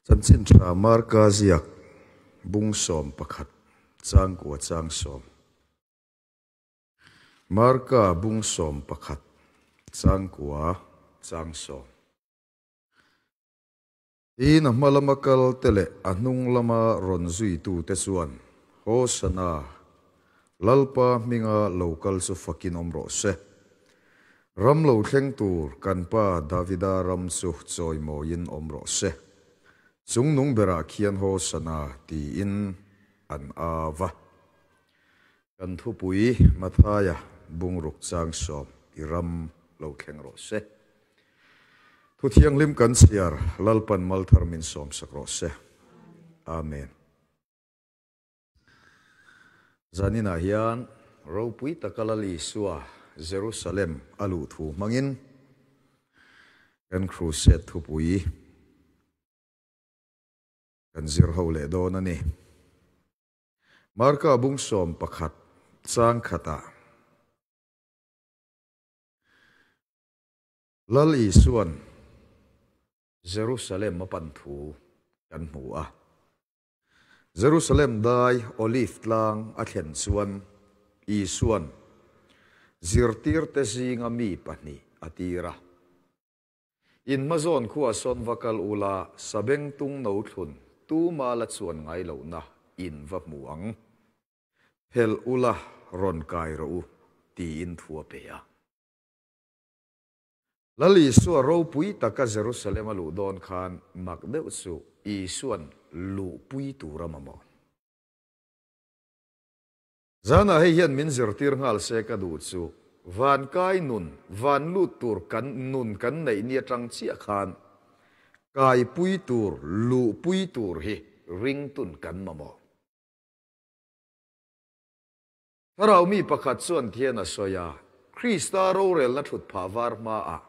Chanchin tha Marka ziak bung 11 chang kua chang 10. Marka bung 11 chang kua chang 10. Tin a hma lama kal te leh a hnung lama rawn zuitu te chuan, Hosana, Lalpa hminga lo kal chu fakin awm rawh se. Ram lo thleng tur kan pa Davida ram chu chawimawiin awm rawh se. Chungnung berah khian Hosana tiin an au va. Kan thupui Mathaia bungruk chang 10 i ram lo thleng rawh se. Thu thianghlim kan chhiar Lalpan malthar min sawmsak rawh se. Amen. Zaninah hian ropui taka Lal Isua Jerusalem a luh thu hmangin kan crusade thupui kan zir ho leh dawn a ni. Marka bung 11 chang khatah Lal Isuan Jerusalem a pan thu kan hmu a. Jerusalem dai Olive tlang a thlen chuan Isuan zirtirte zinga mi pahnih a tir a. In hmazawn khuaa sawn va kal ula sabengtung no thlun tuma la chuan ngai lohna in va hmu ang. Phelh ula rawn kai rawh u tiin thu a pe a. Lal Isua ropui taka Jerusalem a luh dawn khan mak deuh chu Isuan luhpui tur a mamawh. Zanah hei hian min zirtir nghal se ka duh chu van kai nun, van lut tur kan nun kan neih ni atang chiah khan kaipui tur, luhpui tur hi ringtun kan mamawh. Thlarau mi pakhat chuan thian a sawi a, Krista rorelna thut phah var hmaah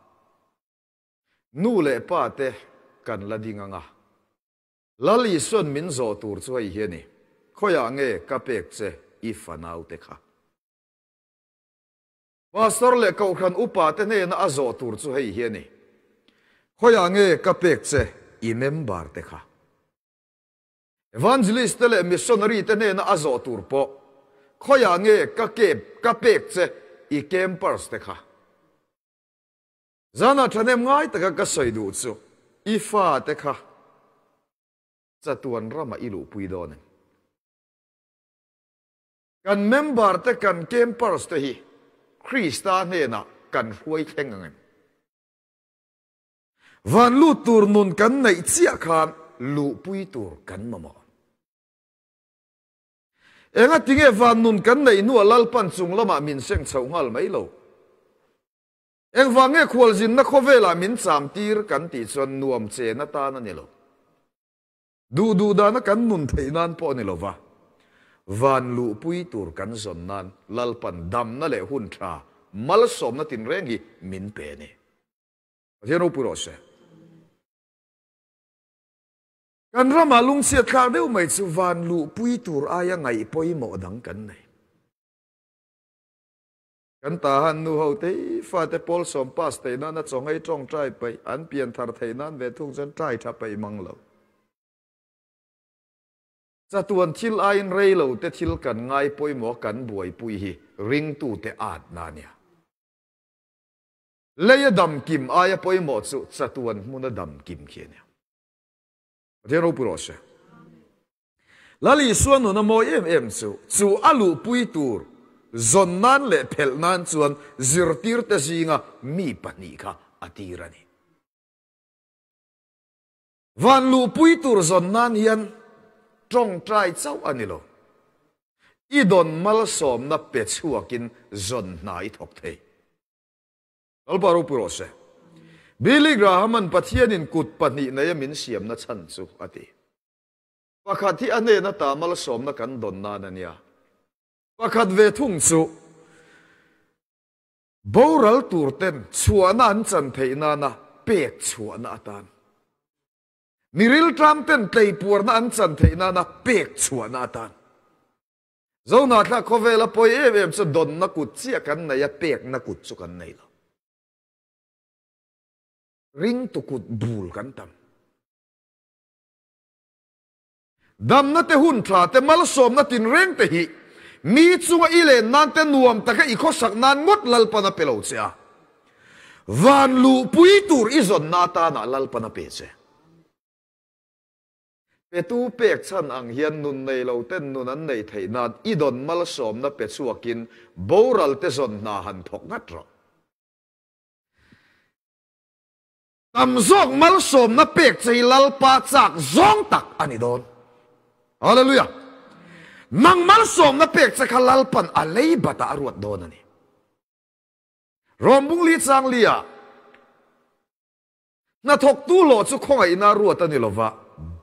nu leh pa te kan la ding ang a. Lal Isuan min zawh tur chu hei hi a ni, Khawiah nge ka pek che i fanau te kha? Pastor leh Kohhran upa te hnena a zawh tur chu hei hi a ni, Khawiah nge ka pek che i member te kha? Evangelist te leh missionary te hnena a zawh tur pawh, Khawiah nge ka kep ka pek che i campers te kha? Zanah thahnem ngai taka ka sawi duh chu i fa te kha chatuan ramah i luhpui dawn em? Kan member te kan campers te hi Krista hnenah kan hruai thleng ang em? Van lut tur nun kan neih chiah khan luhpui tur kan mamawh. Enga tinge van nun kan neih hnuah Lalpan chung lamah min seng chhoh nghal mai lo? Engvang nge khualzinna khawvelah min cham tir kan tih chuan nuam chen atan a ni lo. Duh duh dana kan nun theih nan pawh a ni lo va, van luhpui tur kan zawn nan Lalpan damna leh hun tha malsawmna tinreng hi min pe a ni. Pathian ropui rawh se. Kan ramah lungchhiat thlak deuh mai chu van luhpui tur aia ngaih pawimawh dang kan nei. Kan tahan nu ho te hi fate pawl 10 pass theih nan a chawnghei tawngtai peih, an pian thar theih nan ve thung chuan tai tha peih mang lo. Chatuan thil aiin rei lo te thil kan ngai pawimawh kan buaipui hi ringtute at na nia. Leia dam kim aia pawimawh chu chatuan hmuna dam kim khi a nia. Pathian ropui rawh se. Lal Isua nun a mawi em em chu, chu a luhpui tur zawn nan leh phelh nan chuan zirtirte zinga mi pahnih kha a tir a ni. Van luhpui tur zawn nan hian tawngtai chauh a ni lo. I dawn malsawmna pe chhuakin zawn hna i thawk thei. Lalpa ropui rawh se. Billy Graham-a'n Pathianin kut pahnih neia min siamna chhan chu a ti. Pakhat hi a hnena ta malsawmna kan dawn nan a nia. Pakhat ve thung chu boral tur ten chhuahna an chan theih nana pek chhuahna atan. Mi rilṭam ten tleipuarna an chan theih nana pek chhuahna atan. Zohnahthlak khawvela pawi em em chu dawnna kut chiah kan nei a, pekna kut chu kan nei lo. Ringtu kut bul kan tam. Damna te hun tha te malsawmna tinreng te hi mi chunga i len nan te nuam taka i khawsak nan ngawt Lalpan a pe lo che a. Van luhpui tur i zawnna atana Lalpan a pe che. Petu pek chhan ang hian nun nei lo ten nun an neih theih nan i dawn malsawmna pe chhuakin boral te zawn hna han thawk ngat rawh. Tam zawk malsawmna pek che hi Lalpa chak zawng tak a ni dawn. Hallelujah! Nang malsawmna pek che kha Lalpan a lei batah a ruat dawn a ni. Rom bungli chang lia hnathawktu hlawh chu khawngaihna ruat a ni lova,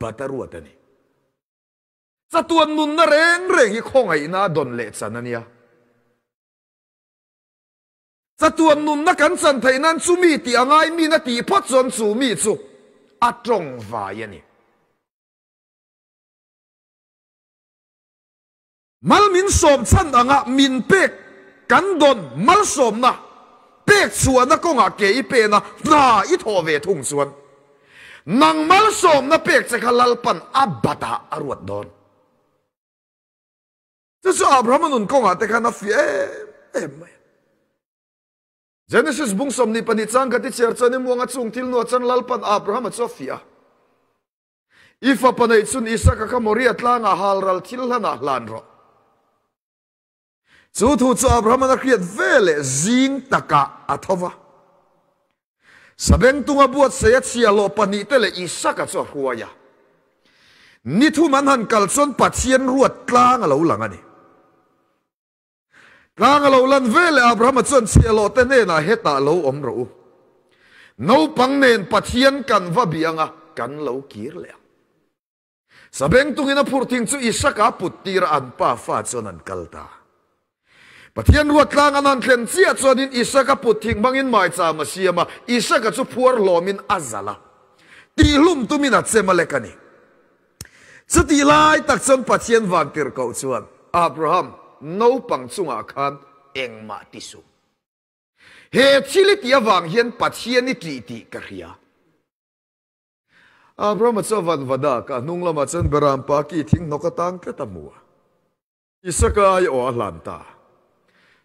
bat a ruat a ni. Chatuan nunna reng reng hi khawngaihna dawn leh chan a nia. Chatuan nunna kan chan theih nan chu mi tih a ngai min a tih phawt chuan chu mi chu a tawng vai a ni. Mal min sawm chhan anga min pek kan dawn malsawmna pek chhuahna kawngah ke i pena hna i thawh ve thung chuan nang malsawmna pek che kha Lalpan a batah a ruat dawn. Chu chu Abrahama nun kawngah te khan a fiah em em mai a. Genesis bung 22 chang khat i chhiar chuan i muanga chung thil nuah chuan Lalpan Abrahama chu a fiah a. I fapa neih chun Isaka kha Moria tlangah halral thil hlanah hlan rawh. Chu thu chu Abrahama'n a hriat ve leh zing takah a tho va. Sabengtunga buatsaih a chhiahhlawh pahnihte leh Isaka chu a hruai a. Ni thum an han kal chuan Pathian ruat tlang a lo lang a ni. Tlang a lo lan ve leh Abrahama chuan chhiahhlawhte hnenah hetah lo awm rawh u. Naupang nen Pathian kan va bih anga kan lo kir leh ang. Sabengtungin a phurh thing chu Isaka a put tir a, an pa fa chuan an kal ta. Pathian ruat tlang an han thlen chiah chuanin Isaka put thing hmangin maicham a siam a, Isaka chu phuar hlawmin a zalh a, tihlum tumin a chem a lek a ni. Chutih lai tak chuan Pathian vantirhkoh chuan, Abraham, naupang chungah khan engmah ti suh. He thil i tih avang hian Pathian i ṭih tih ka hria. Abrahama chu a van va dak a, hnung lamah chuan Beram pa ki thing hnawk atang tlat a hmu a. Isaka ai aw a hlan ta.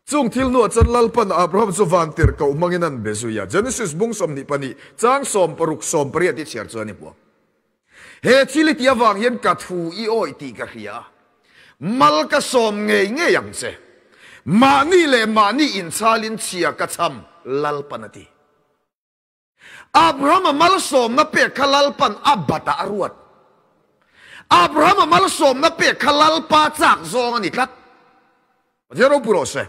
Chung thil hnuah chuan Lalpan Abraham chu van tirhkoh hmangin an be zui a, Genesis bung 22 chang 60 18 i chhiar chuan i hmu ang. He thil i tih avang hian ka thu i awih tih ka hria a, mal ka sawm ngei ngei ang che. Mahni leh mahni inchalin chhia ka chham, Lalpan a ti. Abrahama malsawmna pek kha Lalpan a batah a ruat. Abrahama malsawmna pek kha Lalpa chak zawng a ni tlat. Pathian ropui rawh se.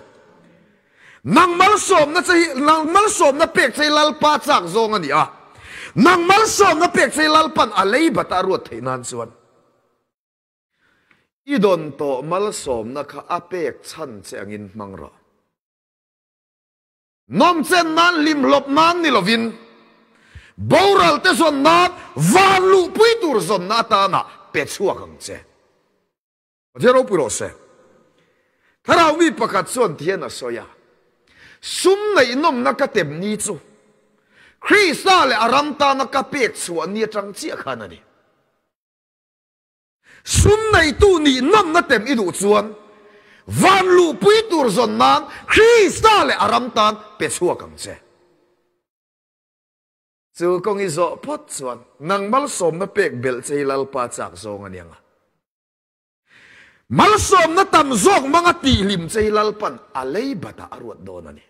Nang malsawmna che hi, nang malsawmna pek che hi Lalpa chak zawng a ni a. Nang malsawmna pek che hi Lalpan a lei batah a ruat theih nan chuan i dawn tawh malsawmna kha a pek chhan che angin hmang rawh. Nawmchen nan hlimhlawp nan ni lovin, boral te zawn nan van luhpui tur zawnna atana pe chhuak ang che. Pathian ropui rawh se. Thlarau mi pakhat chuan tihian a sawi a, Sum neihnawmna ka tem ni chu Krista leh a ram tana ka pek chhuah ni atang chiah khan a ni. Sum neitu nih nawmna tem i duh chuan van luhpui tur zawn nan Krista leh a ram tan pe chhuak ang che. Chu kawng i zawh phawt chuan nang malsawmna pek belh che hi Lalpa chak zawng a ni ang a. Malsawmna tam zawk hmanga tihhlim che hi Lalpan a lei batah a ruat dawn a ni.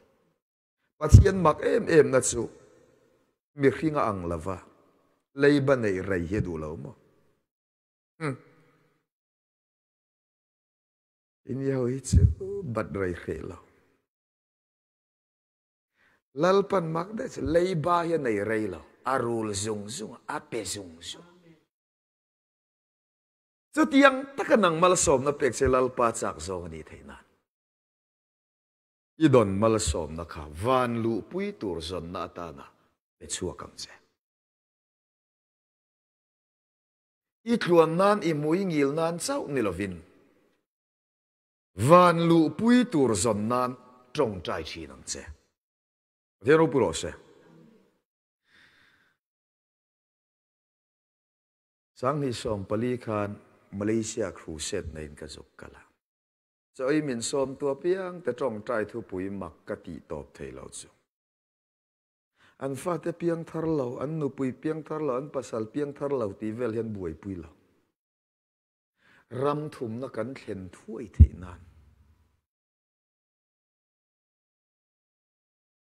Pathian mak em em na chu mihring a ang lova, leiba neih rei hi a duh lo maw? Umm. Ini ho hi chu bat rei hreh lo. Lalpan mak daih chu leiba hi a nei rei lo, a rul zung zung a, a pe zung zung. Chutiang taka nang malsawmna pek che Lalpa chak zawng a nih theih nan. I dawn malsawmna kha van luhpui tur zawnna atana pe chhuak ang che. I tluan nan i hmui ngil nan chauh ni lovin van luhpui tur zawn nan tawngtai thin ang che. Pathian ropui rawh se. 2014 khan Malaysia crusade neiin ka zuk kal a. Chaw ei min sawm tu apiang te tawngtai thupui mak ka tih tawp thei lo chu. An fate piang thar lo, an nupui piang thar lo, an pasal piang thar lo tih vel hian buaipui lo. Ram thumna kan thlen thuai theih nan.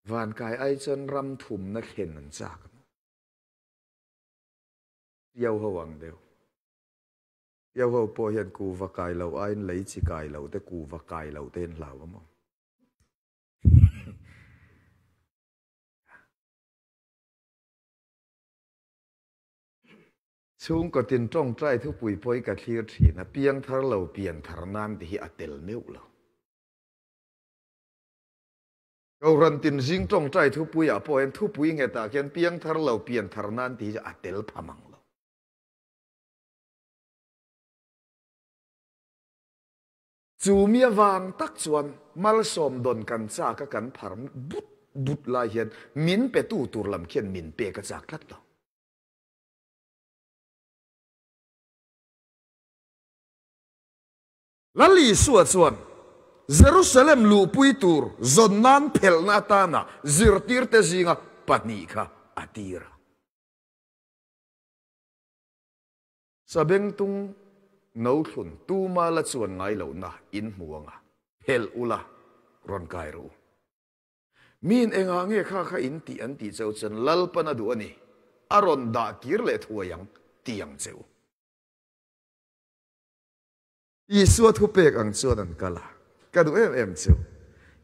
Vankai ai chuan ram thumna thlen an chak a. Piau ho ang deuh. Piau ho pawh hian kuva kai lo aiin lei chi kai lo te kuva kai lo te hian hlau a maw. Chhungkaw tin tawngtai thupui pawh hi ka thlir thin a, piangthar lo pianthar nan te hi a tel meuh lo. Kohhran tin zing tawngtai thupuiah pawh hian thupui nghetah khian piangthar lo pianthar nan tih hi a tel pha mang lo. Chu mi avang tak chuan malsawm dawn kan chak a kan phar but but lai hian min petu tur lam khian min pek a chak tlat lo. Lal Isua chuan Jerusalem luhpui tur zawn nan phelhna atana zirtirte zinga pahnih kha a tir a. Sabengtung no thlun tuma la chuan ngai lohna in hmu anga phelh ula rawn kai rawh u. Miin engah nge kha kha in tih an tih cheu chuan Lalpan a duh a ni, a rawn dah kir leh thuai ang ti ang che u. Isua thupek ang chuan an kal a, ka duh em em chu.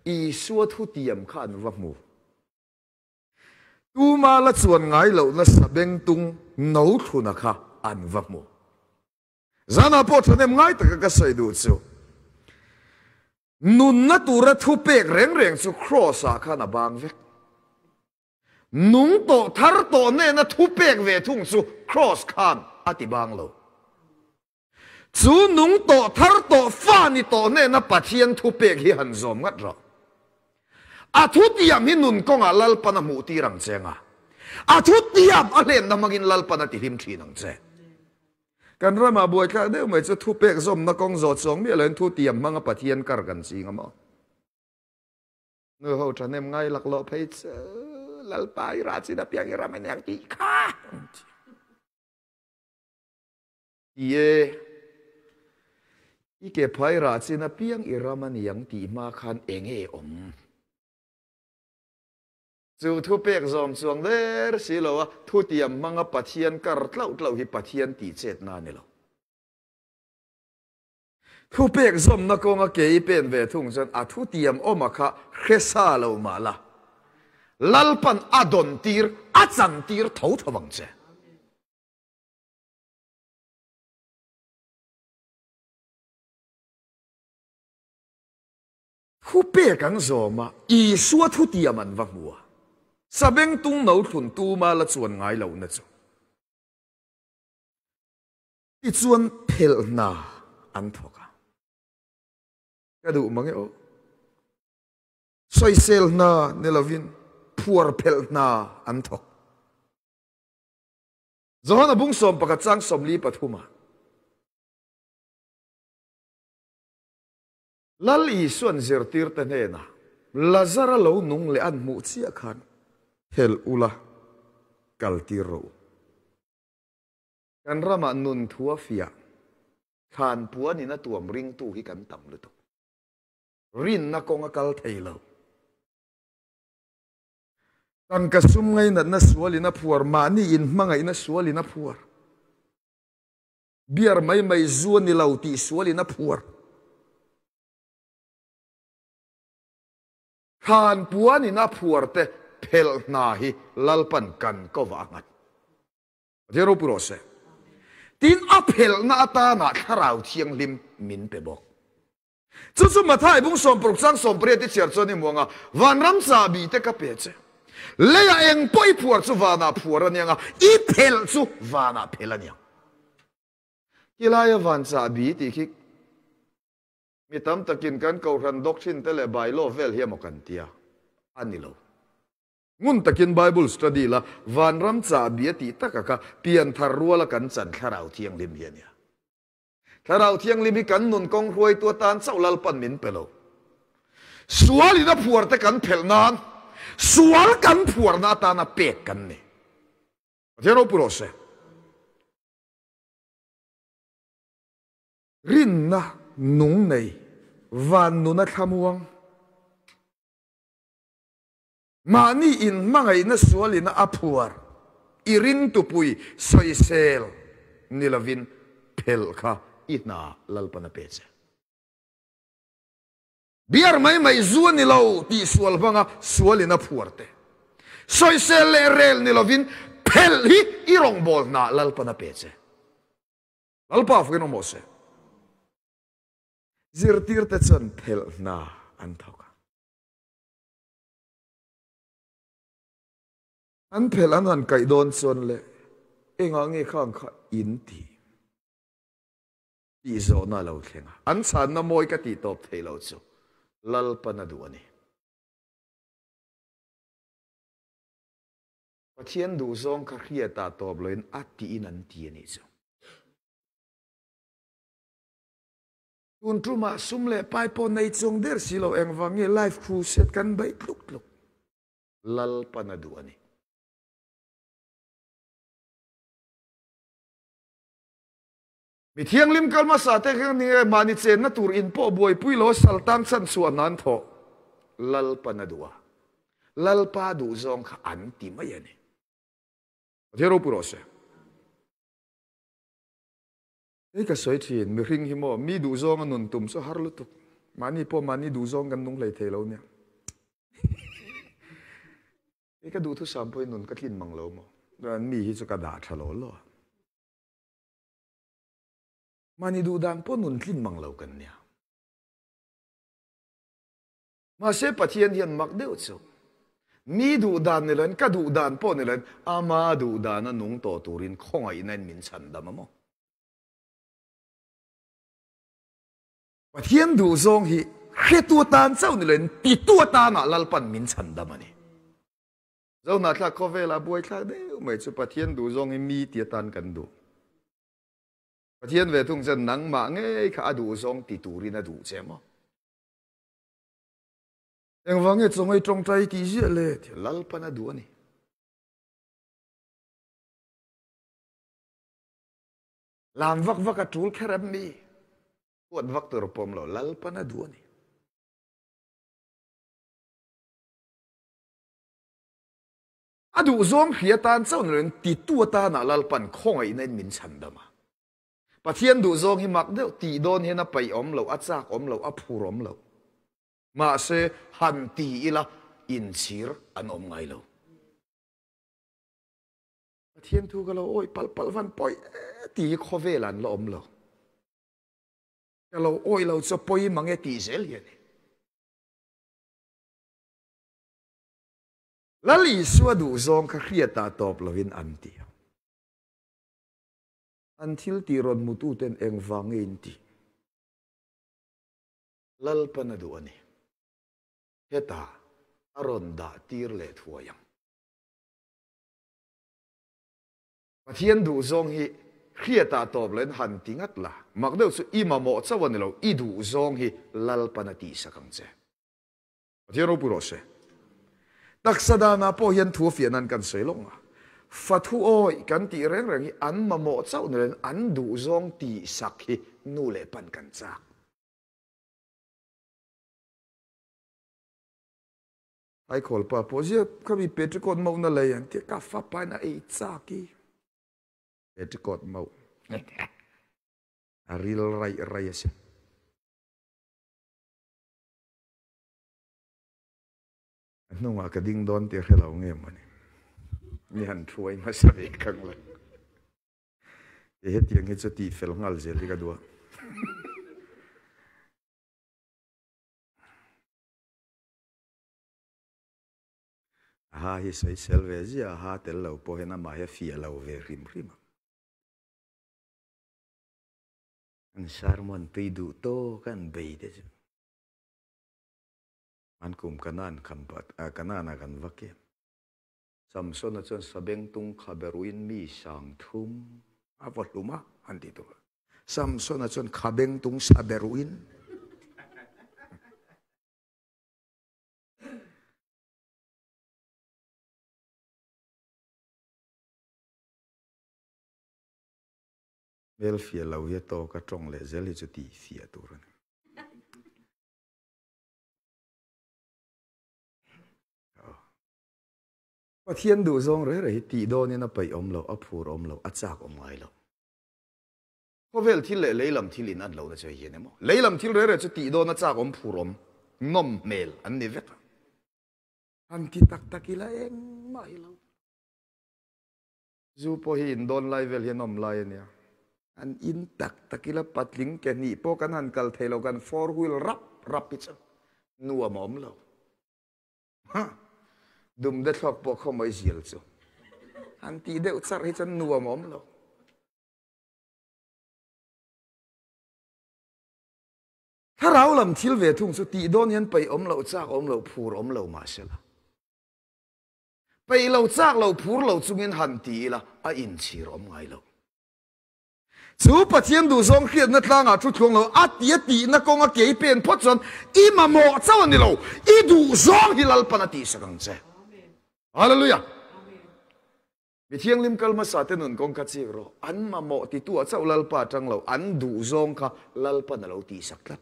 Isua thutiam kha an va hmu. Tuma la chuan ngai lohna sabengtung no thluna kha an va hmu. Zanah pawh thahnem ngai taka ka sawi duh chu, nunna tura thupek reng reng chu Kraws-ah khan a bang vek. Nung tawh thar tawh nena thupek ve thung chu Kraws khan a ti bang lo. Chu nung tawh thar tawh fa ni tawh hnena Pathian thupek hi han zawm ngat rawh. A thutiam hi nun kawngah Lalpan a hmuh tir ang che nga. A thutiam a hlenna hmangin Lalpan a tihlim thin ang che. Kan ramah buaithlak deuh mai chu thupek zawmna kawng zawh chuang miah loin thutiam hmanga Pathian kar kan ching a maw? Nu ho thahnem ngai laklawh phei chu Lalpa i rah chin apiang i ram a niang tih kha. Ti e, i ke phai rah chin apiang i ram a niang tih hma khan eng nge awm? Chu thupek zawm chuang der si lo a, thutiam hmanga Pathian kar tlauh tlauh hi Pathian tih chetna a ni lo. Thupek zawmna kawnga ke i pen ve thung chuan a thutiam awma kha hre sa lo mah la, Lalpan a dawn tir, a chan tir tho tho ang che. Thu pek an zawm a, Isua thutiam an va hmu a. Sabengtung no thlun tuma la chuan ngai lohna chu. Tichuan phelh hna an thawk a. Ka duh mang e aw. Sawisel hna ni lovin phuar phelh hna an thawk. Johana bung 11 chang 43 ah Lal Isuan zirtirte hnenah Lazara lo nung leh an hmuh chiah khan phelh ula kaltir rawh u. Kan ramah nun thu a fiah, thlan puanin a tuam ringtu hi kan tam lutuk. Rinna kawng a kal thei lo. Tangka sum ngainatna sualin a phuar, mahni in hmangaihna sualin a phuar. Biar mai mai zu a ni lo tih sualin a phuar. Thlan puanin a phuar te phelh hna hi Lalpan kan ko vah a nghat. Pathian ropui rawh se. Tin, a phelhna atana Thlarau Thianghlim min pe bawk. Chu chu Mathai bung 60 chang 18 i chhiar chuan i hmu ang a, Vanram chahbi te ka pe che. Leiah eng pawh i phuar chu vanah phuar a niang a, i phelh chu vanah phelh a niang. Khilaia van chahbi tih khi mi tam takin kan kohhran doctrine te leh bylaw vel hi emaw kan tia, a ni lo. Ngun takin Bible study la, vanram chahbi a tih taka kha pianthar ruala kan chan thlarau thianghlim hi a nia. Thlarau Thianghlim hi kan nun kawng hruaitu atan chauh Lalpan min pe lo. Sualin a phuarte kan phelh nan, sual kan phuarna atana pek kan ni. Pathian ropui rawh se. Rinna nung nei, van nuna thlamuang. Mahni inhmangaihna sualina a phuar i ringtupui sawisel ni lovin phelh kha i hna Lalpan a pe che. Biar mai mai zu a ni lo tih sual hmanga sualin a phuar te. Sawisel leh rel ni lovin phelh hi i rawngbâwl hna Lalpan a pe che. Lalpa fakin awm rawh se. Zirtirte chuan phelh hna an thawk a. An phelh an han kaih dawn chuan le engah nge khang kha in tih tih zawhna a lo thleng a, an chhanna mawi ka tih tawp theih loh chu Lalpan a duh a ni. Pathian duhzawng kha hriatah tawp loin a tiin an ti a nih chu. Tun tumah sum leh pai pawh nei chuang der si lo engvang nge life crusade kan beih tluk tluk Lalpan a duh a ni. Mi thianghlim kal hmasa te kha ni nge mahni chenna tur in pawh buaipui lo saltan chan chhuah nan thawh Lalpan a duh a, Lalpa duh zawng kha an ti mai a ni. Pathian ropui rawh se. Hei ka sawi thin, mihring hi maw mi duhzawng a nun tum chu har lutuk. Mahni pawh mahni duhzawng kan nung hlei thei lo nia. Hei ka duhthusam pawhin nun ka tlin mang lo maw. Mi hi chu ka dah tha lo lo a. Mahni duhdan pawh nun tlin mang lo kan nia. Mahse Pathian hian mak deuh chu mi duh dan ni loin ka duh dan pawh ni loin ama duh dana nung tawh turin khawngaihna in min chhan dam a maw? Pathian duh zawng hi hretu atan chauh ni loin titu atanah Lalpan min chhan dam a ni. Zohnahthlak khawvelah buaithlak deuh mai chu Pathian duh zawng hi mi ti atan kan duh. Pathian ve thung chuan nangmah ngei kha a duh zawng ti turin a duh che maw? Engvang nge chawngai tawngtai tih ziah le? Ti Lalpan a duh a ni. Lam vak vak a tul kher em mi? Huat vak tur pawm lo, Lalpan a duh a ni. A duh zawng hria tan chauh ni loin titu atana Lalpan khawngaihna in min chhandam a. Pathian duhzawng hi mak deuh tih dawn hian a paih awm lo, a chak awm lo, a phur awm lo. Mahse, han ti ila inchhir an awm ngai lo. Pathian thu ka lo awih palh palh van pawi e tih hi khawvel an la awm lo. Ka lo awih lo chu pawi mang e tih zel hi a ni. Lal Isua duhzawng kha hriatah tawp lovin an ti a. An thil tih rawn hmututen engvang nge in tih? Lalpan a duh a ni. Hetah a rawn dah tir leh thuai ang. Pathian duh zawng hi hriatah tawp loin han ti ngat la, mak deuh chu i mamawh chauh a ni lo, i duh zawng hi Lalpan a tihsak ang che. Pathian ropui rawh se. Taksa danah pawh hian thu a fiah nan kan sawi lawng a. Fathu awi kan tih reng reng hi an mamawh chauh ni loin an duhzawng tihsak hi nu leh pan kan chak. Aikhawl pa pawh zia khami petricot mauhna lei an tia ka fapa in a ei chak i. Petricot mauh. A ril raih raih a si. A hnungah ka ding dawn tih hre lo nge mawni. Mi han thuai hmasa ve kang la. Kei hetiang hi chu tih fel nghal zel hi ka duh a. Aha hi sawisel ve zia, aha tel lo pawh hian amah hi a fiah lo ve hrim hrim ang. An sermon tui duh tawk a an bei te chu. An kum Kanaan khan Kanaan ah kan va kem. Samsona chuan sabengtung kha beruin mi 3000 a va hlum a, an ti tur. Samsona chuan khabengtung sa beruhin. Hmel fiah lo hi a tawk a tawng leh zel hi chu tih fiah tur a ni. Pathian duh zawng reh reh hi tih dawnin a paih awm lo, a phur awm lo, a chak awm ngai lo. Khawvel thil leh leilam thil in an lohna chu hei hian emaw leilam thil reh reh chu tih dawn a chak awm phur awm nawm hmel an ni vek a. Han ti tak tak ila engmah hi lo. Zu pawh hi in dawn lai vel hi an awm lai a nia. An in tak tak ila patling ke hnih pawh kan han kal thei lo kan four wheel rap rap hi chu nuam a awm lo. Ha! Dumde thluak pawh khaw mai zial chu. Han tih deuh charh hi chuan nuam a awm lo. Thlarau lam thil ve thung chu tih dawn hian peih awm loh chak awm loh phur awm lo mahsela. Peih lo chak lo phur lo chungin han ti ila a inchhir awm ngai lo. Chu Pathian duhzawng hriatna tlangah thu thluang lo a tia tihna kawnga kei pen phawt chuan i mamawh chauh a ni lo, i duhzawng hi Lalpan a tihsak ang che. Hallelujah! Mi thianghlim kal hmasa te nun kawng kha chik rawh. An mamawh titu ah chauh Lalpa atang lo, an duhzawng kha Lalpan a lo tihsak tlat.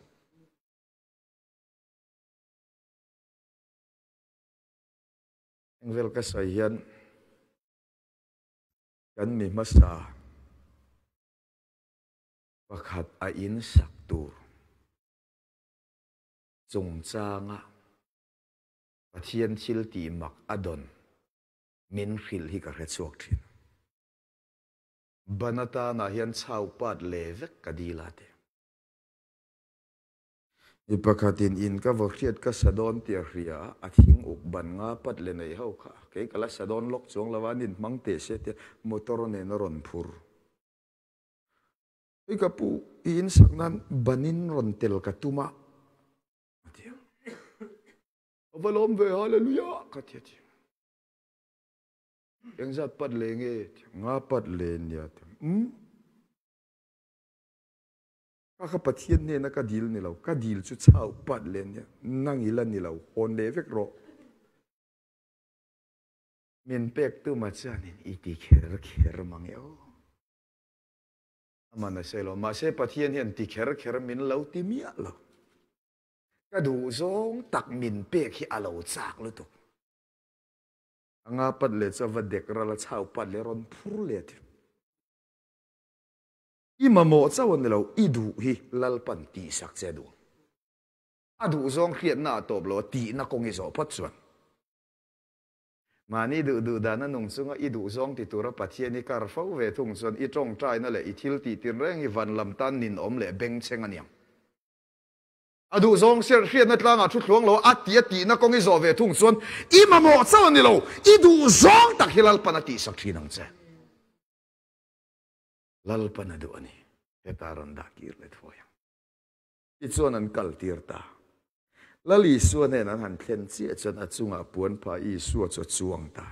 Engvel ka sawi hian kan mi hmasa pakhat a in sak tur chungchanga Pathian thil tih mak a dawn min hrilh hi ka hre chhuak thin. Ban atanah hian chau pat leh vek ka dil a ti. Mi pakhatin in ka vaw hriat ka sa dawn tih a hria a, a thing uk ban nga pat le nei ho kha kei ka la sa dawn lawk chuang lo a, an inhmang teh se tia motor nen a rawn phur. Hei ka pu, i insak nan banin rawn tel ka tum a, a ti a. A va lawm ve, hallelujah ka ti a ti. Engzat pat le nge? Nga pat le nia ti. Umm. Ka kha Pathian hnena ka dil ni lo, ka dil chu chau pat le nia, nang ila ni lo, hawn leh vek rawh. Min pek tuma chuanin i ti kher kher mang e aw. Aman a sawi lo, mahse Pathian hian ti kher kher min lo ti miah lo. Ka duh zawng tak min pek hi a lo chak lutuk. A nga pat leh chu a va dek ral a, chau pat leh rawn phur leh a ti. I mamawh chauh a ni lo, i duh hi Lalpan tihsak che a duh. A duh zawng hriatna ah tawp lo a tihna kawng i zawh phawt chuan. Mahni duh duh dana nung chunga i duh zawng ti tura Pathian i kar fo ve thung chuan i tawngtaina leh i thil tih tinreng hi van lam tan ninawm leh bengchheng a niang. A duh zawng hriat hriatna tlangah thu thluang lo a ti a tihna kawng i zawh ve thung chuan i mamawh chauh a ni lo, i duh zawng tak hi Lalpan a tihsak thin ang che. Lalpan a duh a ni. Heta rawn dah kir let hawi ang. Tichuan an kal tir ta. Lal Isua hnen an han thlen chiah chuan a chungah puan phah Isua chu a chuang ta.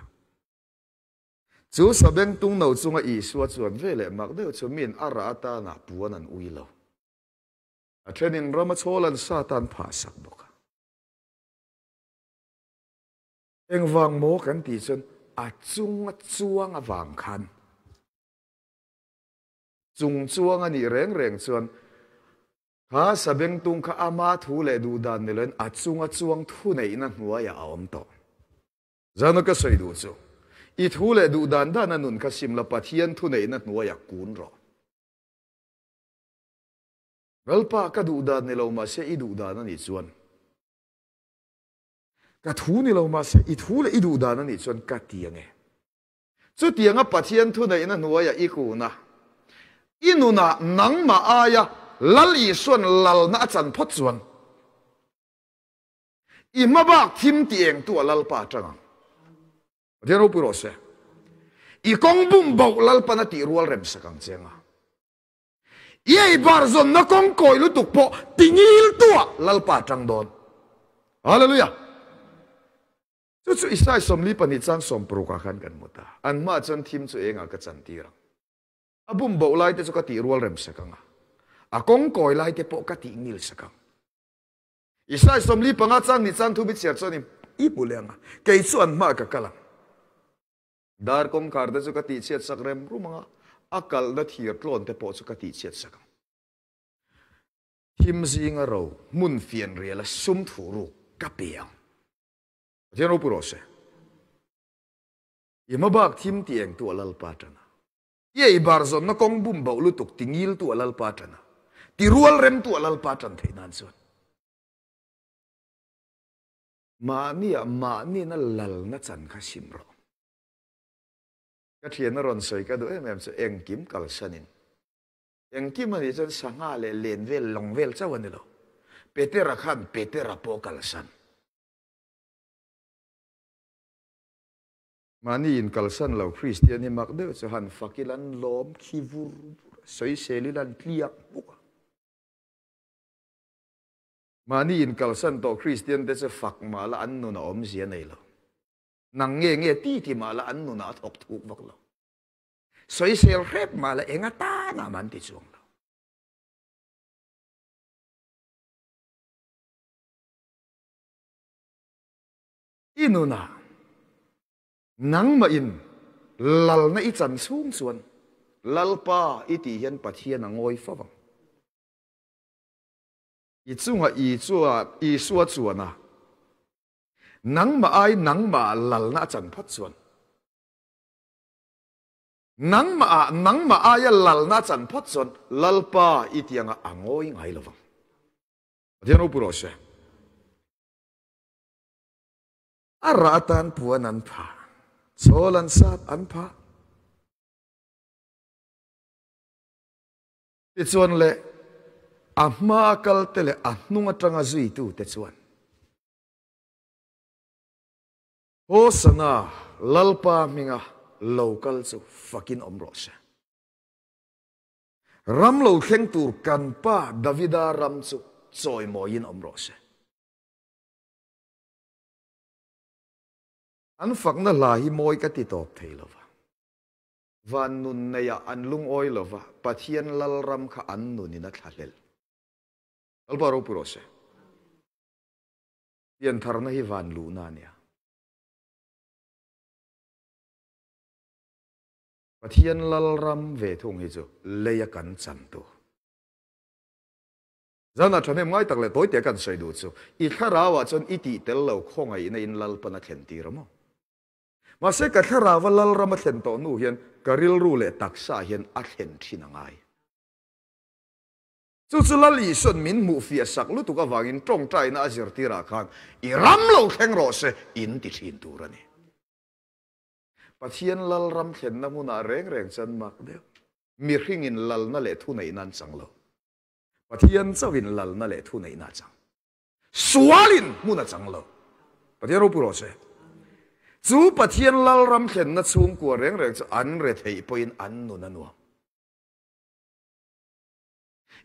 Chu sabeng tung no chunga Isua chuan veleh mak deuh chu miin a rah atana puan an ui lo. A thenin rama chawl an sa tan phah sak bawk a. Engvang maw kan tih chuan a chunga chuang avang khan chung chuang a nih reng reng chuan kha sabengtung kha ama thu leh duh dan ni loin a chunga chuang thu neihna hnuaiah a awm tawh. Zana ka sawi duh chu i thu leh duh dan dan a nun kha sim la Pathian thu neihna hnuaiah kun rawh. Lalpa ka duh dan ni lo mahse i duh dan a nih chuan Ka thu ni lo mahse i thu leh i duh dan a nih chuan ka ti ang e. Chutianga Pathian thuneihna hnuaiah i kun a, i nunah nangmah aia Lal Isua'n lalna a chan phawt chuan i hmabak thim ti engtu a Lalpa atang ang. Pathian ropui rawh se. I kawng bum bauh Lalpan a tih rual remsak ang che anga. I ei bar zawnna kawng kawi lutuk pawh ti ngil tuah Lalpa tang dawn. Hallelujah! Chu chu Isai 42 chang 60 ah khan kan hmu ta. An hmaah chuan thim chu engah ka chan tir ang. A bum boh lai te chu ka tih rual rem sek ang a. A kawng kawi lai te pawh ka tih ngil sak ang. Isai 45 chang ni chang thu bi chhiar chuan i hmu leh ang a, kei chu an hmaah ka kal ang. Dar kawngkhar te chu ka tihchhiat sak rem rum ang a, a kalna thir tlawn te pawh chu ka tihchhiat sak ang. Thim zinga ro hmun fianriala sum thuh ruk ka pe ang. Pathian ropui rawh se. I hmabak thim ti eng tu a Lalpa tan a. I ei bar zawnna kawng bum bauh lutuk ti ngil tu a Lalpa tan a. Ti rual rem tu a Lalpa tan theih nan chuan. Mahnia mahnina lalna chan kha sim rawh. Ka thian a rawn sawi ka duh em em chu engkim kalsanin. Engkim a nih chuan sangha leh len vel lawng vel chauh a ni lo. Petera khan Petera pawh kalsan. Mahni in kalsan lo Kristian hi mak deuh chu han fak ila an lawm khi vur vur a, sawisel ila an tliak hmuk a. Mahni in kalsan tawh Kristian te chu fak mah la an nun a awmzia nei lo. Nang nge nge ti ti mah la an nunah a thawk thuk vak lo. Sawisel hrep mah la eng atana mah an ti chuang lo. I nunah nangmah in lalna i chan chhung chuan Lalpa i tih hian Pathian a ngawi fo ang. I chunga Isua chuan a nangmah ai nangmah lalna a chan phawt chuan nangmah ah nangmah aia lalna a chan phawt chuan Lalpa i tih anga a ngawi ngai lo vang. Pathian ropui rawh se. A rah atan puan an phah, chawl an sat an phah. Tichuan le, a hma a kal te leh a hnung atanga zuitu te chuan, Hosana, Lalpa hminga lo kal chu fakin awm rawh se. Ram lo thleng tur kan pa Davida ram chu chawimawiin awm rawh se. An fakna hla hi mawi ka ti tawp thei lo va. Van nun neiah an lungawi lo va, Pathian Lalram kha an nunin a thlahlel. Lalpa ropui rawh se. Piantharna hi van luhna a nia. Pathian Lalram ve thung hi chu leia kan chan tur. Zana thahnem ngai tak leh tawi tia kan sawi duh chu, i thlarauah chuan i tih tel lo khawngaihna in Lalpan a thlen tir a maw? Mahse ka thlarauva Lalram a thlen tawh hnu hian ka rilru leh taksa hian a thlen thin a ngai. Chu chu Lal Isuan min hmuh fiah sak lutuk avangin tawngtaina a zirtirah khan i ram lo thleng rawh se in ti thin tur a ni. Pathian Lalram thlenna hmunah reng reng chuan mak deuh mihringin lalna leh thuneihna an chang lo. Pathian chauhin lalna leh thuneihna a chang. Sualin hmun a chang lo. Pathian ropui rawh se. Chu Pathian lalram thlenna chhungkua reng reng chu an retheih pawhin an nun a nuam.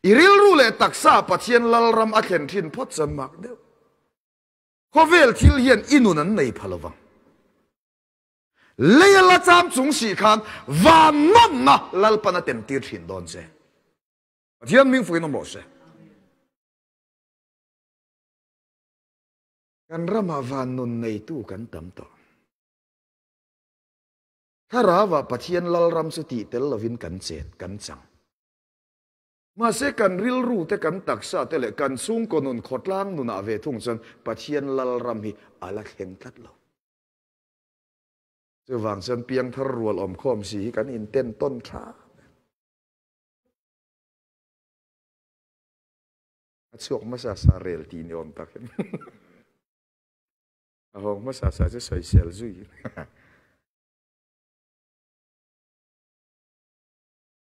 I rilru leh taksa Pathian lalram a thlen thin phawt chuan mak deuh. Khawvel thil hian i nun an nei pha lovang. Leia la cham chung si khan van nawmna Lalpan a temtir thin dawn che. Pathian hming fuiin awm rawh se. Kan ramah van nun neitu kan tam tawh. Thlarauah Pathian Lalram chu tih tel lovin kan chet, kan chang. Mahse kan rilru te, kan taksa te leh kan chhungkaw nun khawtlang nunah ve thung chuan Pathian Lalram hi a la thleng tlat lo. Chuvang chuan piangthar rual awmkhawm si hi kan inten tawn tha. A chhuak hmasa sa rel tih ni awm tak hian a hawng hmasa sa chu sawisel zui.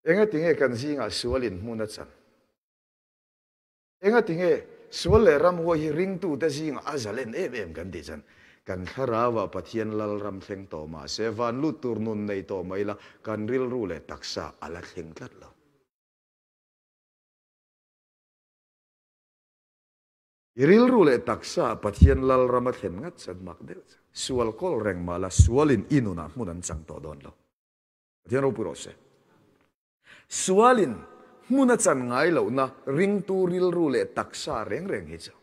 Enga tinge kan zingah sual in hmun a chan? Enga tinge sual leh ramhuai hi ringtute zingah a zalen em em kan tih chan? Kan thlarauah Pathian Lalram thleng tawh mah se, van lut tur nun nei tawh mai la, kan rilru leh taksa a la thleng tlat lo. I rilru leh taksa Pathian Lalram a thlen ngat chuan mak deuh chu. Sual kawl reng mah la, sualin i nunah hmun an chang tawh dawn lo. Pathian ropui rawh se. Sualin hmun a chan ngai lohna ringtu rilru leh taksa reng reng hi chu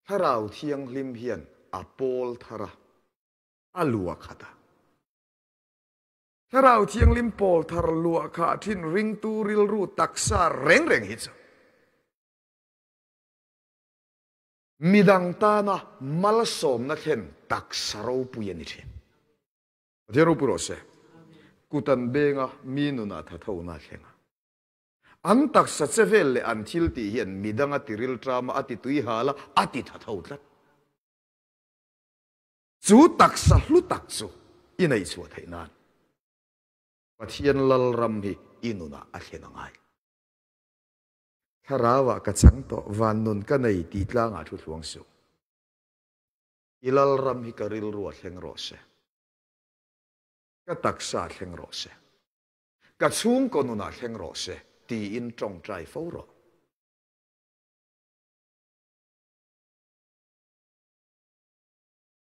Thlarau Thianghlim hian a pawl thar a, a luah khat a. Thlarau Thianghlim pawl thar luah khah thin ringtu rilru taksa reng reng hi chu midang tana malsawmna thlen taksa ropui a ni thin. Pathian ropui rawh se. Kut an beng a, mi nunah thathona a thleng a. An taksa che vel leh an thil tih hian midang a ti rilṭam a, a ti tui hal a, a ti thatho tlat. Chu taksa hlu tak chu i neih chhuah theih nan Pathian Lalram hi i nunah a thlen a ngai. Thlarauah ka chang tawh, van nun ka nei tih tlangah thu thluang suh. I Lalram hi ka rilru a thleng rawh se. Ka taksa a thleng rawh se. Ka chhungkaw nunah thleng rawh se tiin tawngtai fo rawh.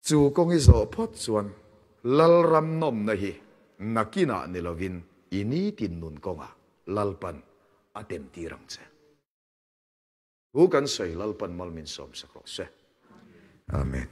Chu kawng i zawh phawt chuan Lalram nawmna hi nakinah ni lovin i nitin nun kawngah Lalpan a temtir ang che. Thu kan sawi Lalpan mal min sawmsak rawh se. Amen.